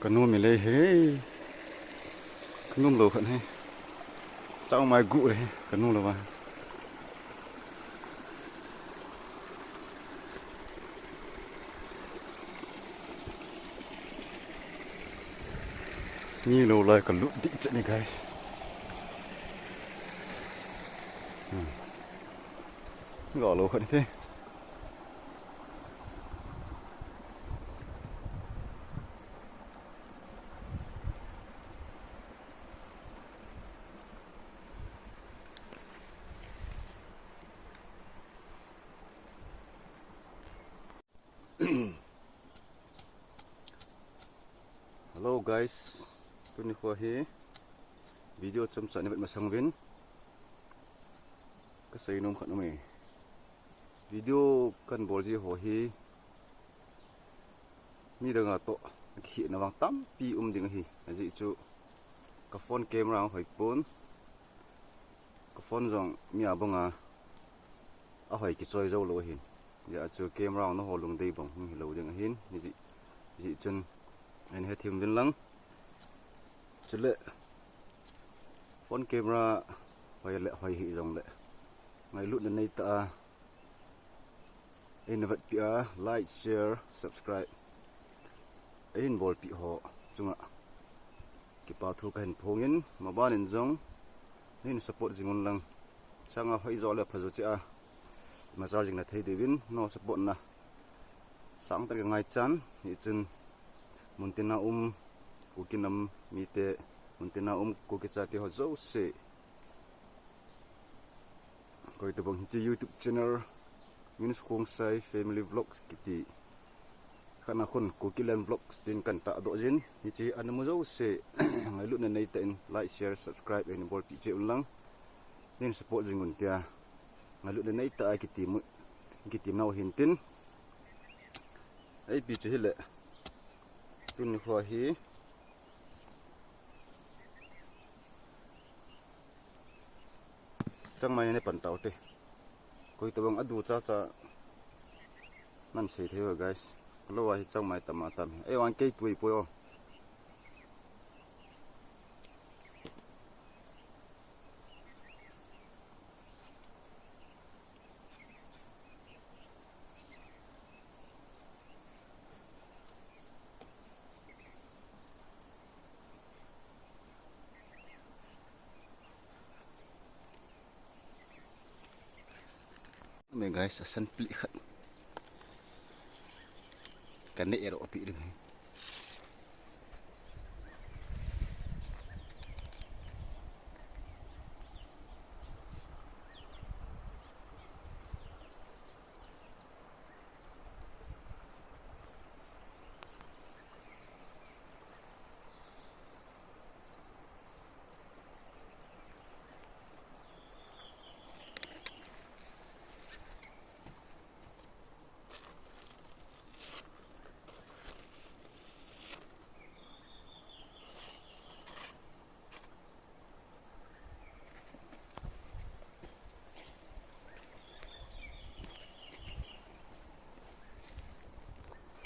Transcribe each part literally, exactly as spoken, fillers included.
Kanu mi lei he. Kanu lo khan he. Chau mai gu re he. Kanu lo ba. Ni lo lai ka lut dik che ni, guys. Hmm. Ga lo khan he. Hello guys, tuni kho hi video chomcha ni vet masang vin ka seinom khat um e. Video kan bol ji ho hi mi dang a toh kihina vang tampi um ding ahi. Ajeh chu ka phone camera hoi pon, ka phone jong mi a banga a hoi kichoi jou lou ahin. Hijeh a chu camera na ho lungdei bang hung hilou ding ahin. Hijeh, hijeh chun eihin hethem vin lang. Chule phone camera hoi le hoi hih jongle ngailutna neitah a eihin vetpi a, like, share, subscribe eihin bolpi ho chunga kipa thu kahin phongin, maban in jong neihin support jing un lang. Sanga hoi jo le pha jo cheh a machal jing na thei diuvin, no support na sangtah ka ngaichan. Hichun muntina um Kuki nam mite, muntina um Kuki chate ho jouse, koi tabang hiche YouTube channel Min's Khongsai Family Vlogs kiti khat a khun Kukiland Vlogs tin kan tahdoh jin, hiche ana mu jouse ngailutna neitah in like, share, subscribe eihin bolpi cheh un lang, neihin support jing un tia ngailutna neitah a kitem, kitem nau hin tin. Ipi chu hile, tuni kho hi changmai nei pan taute. Koi tabang adu chacha nan sei thei o guys. Lou a hi changmai tam a tam hi. Ei vang kei tui poi o. Me guys, asan pli khat. Ka ne ero pi rim.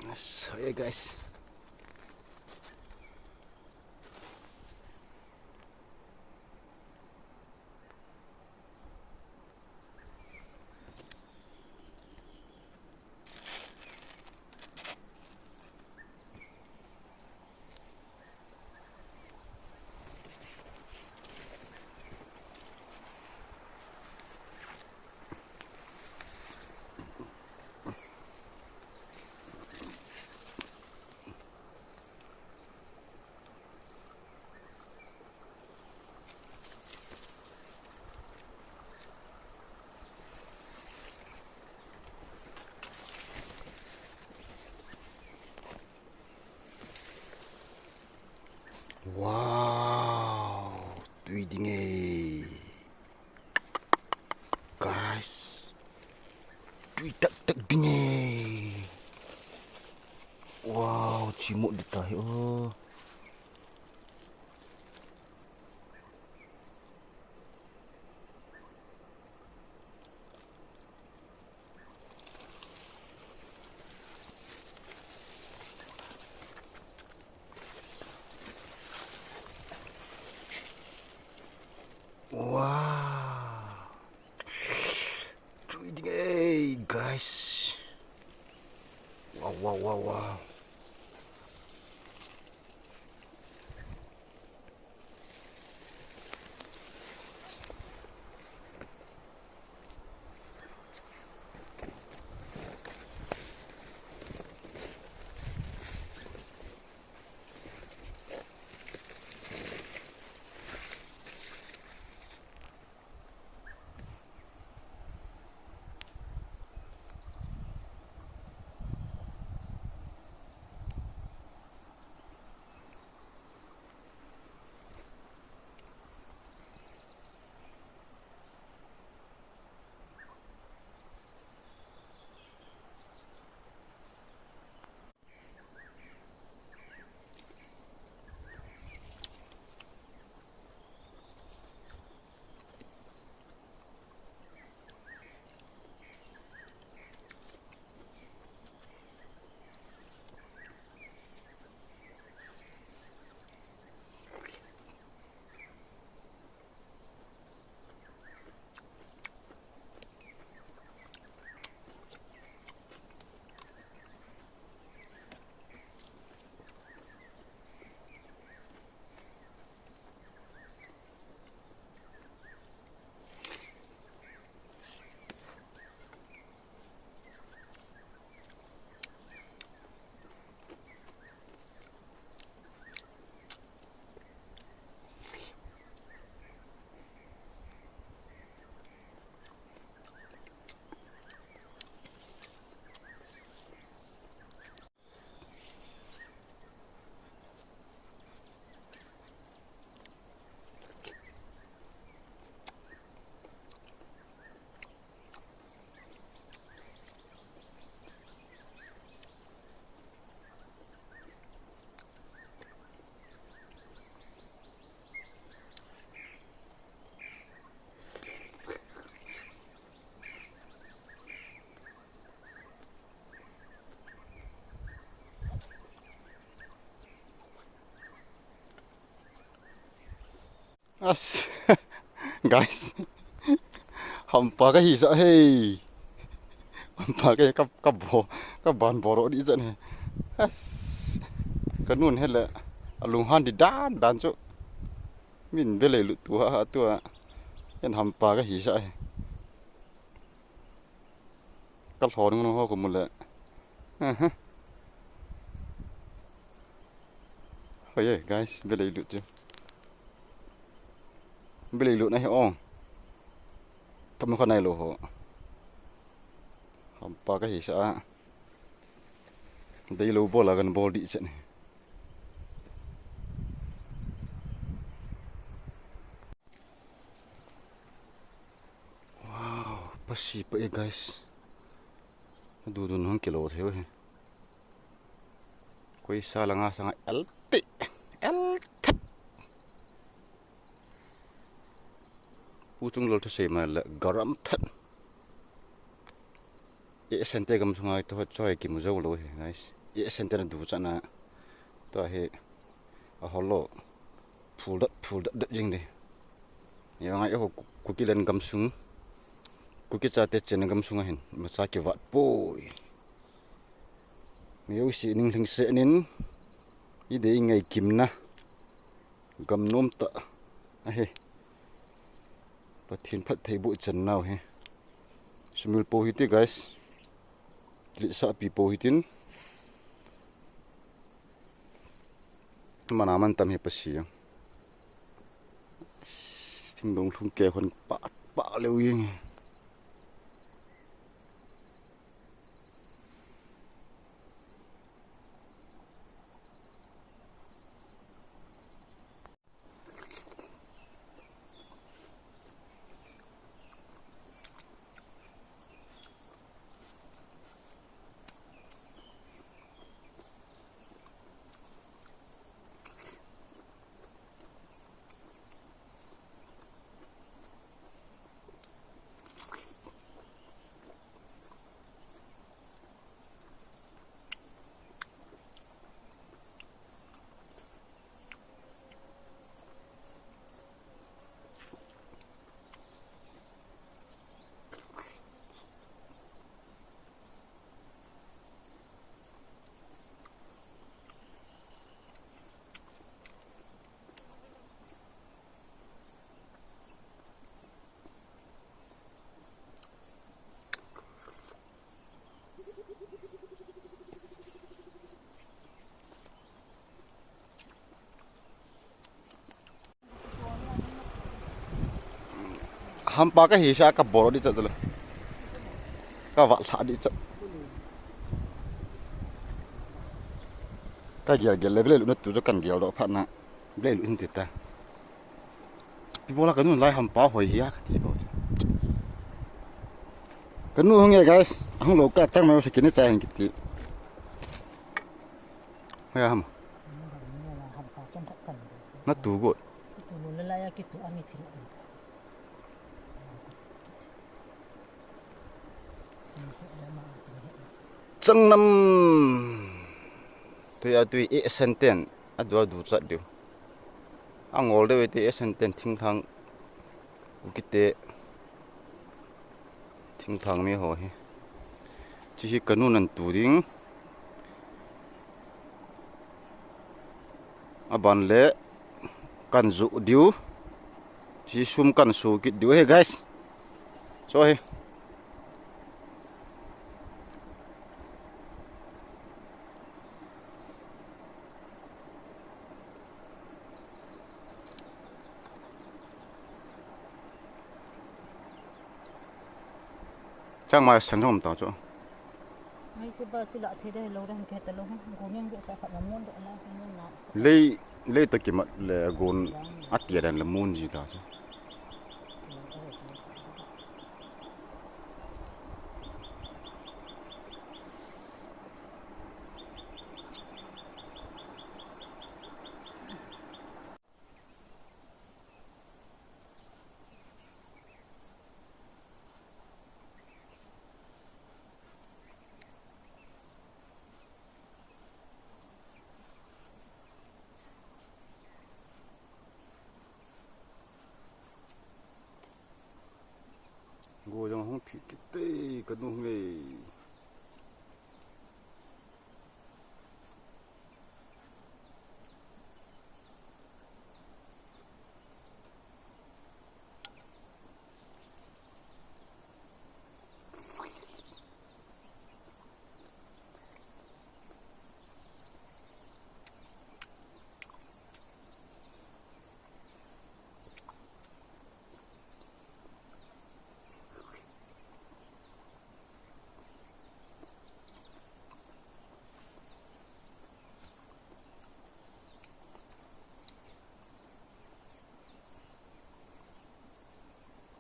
Yes, oh yeah, guys. Wow, tui ding e. Guys, tui tak tak ding e. Wow, chimut di tahi o. guys. Wow, wow, wow, wow. As, guys, hampa kahisah e. Hampa ka, ka, ka bo, ka ban boro di chan e. As, kanun hele, alunghan di dan dan chu. Min belei lut tua, tua. Ken hampa kahisah e. Kalhon ngun ho ko mule. Aha. Hoi e, guys, belei lut chu. Belei lut na hi ong. Tamu kha nai lo ho. Hampa kahisah a. Deilo bol a kan bol di chan e. Wow, pasi pa e, guys. Dudun hung kilo thei he. Koi sa la nga sanga el ti, el that. Pu chung lol thu sei ma le garam that. E center gam sunga to choi kimu jou lou he, guys. E center na du chana. To he. A holo. Phul dat, phul dat, dat jing de. Ya ngai ho Kukiland gam sung. Kuki chate chen gam sunga hin. Masa kivat poi. Mi jouse ning lhingse nin. I dei ngai kimna. Gam nom ta. Ahe. Pathen phattheiboh chan nau he. Sumil po hite, guys. Lisa pi po hitin. Mana man tam he pasi. Thingdong lhung ke khon pa, pa leu jing. Hampa ka hi sa ka bol di cha le. Ka va lha di cha. Ka gel gel le le lu na tu cha kan gel do pha na. Le lu in ti ta. Pi bola ka nu lai hampa hoi hia ka ti bo. Ka nu hung e guys, hung lo ka chang mai sa kini cha hin kiti. Hoi ham. Na tu go. Changnam. Tui a tui e senten. Adu adu chat diu. Angol deu te esen ten thingthang. Ukite. Thingthang mi ho hi. Chi hi ka nu nan tu ding. Aban le kan zu diu. Chi sum kan su kit diu he guys. So he. Chang mai sang jong ta chu. Ai, chu ba chu la the de lo dang ke ta lo. Go nyang ge sa kha la mon de la, mon na. Lei, lei to ki mat le gon a tia dan le mon ji ta chu. Go jong hung phi kit te ka nu nge.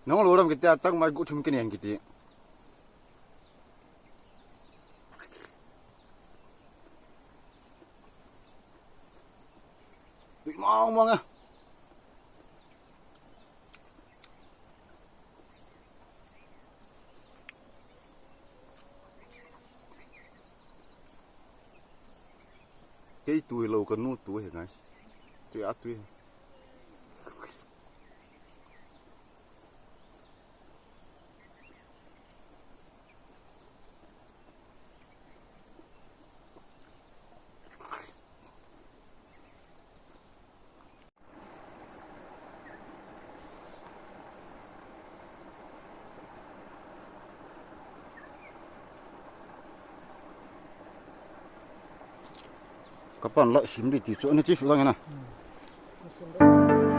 Nong lo ram kiti a chang mai gu thum kini an kiti. Tui mau mau nga. Kei tu hi lo ka nu tu hi guys. Tui a tui hi. Kapan la sim di ti chu ani ti su lang na. Hmm. Sim di.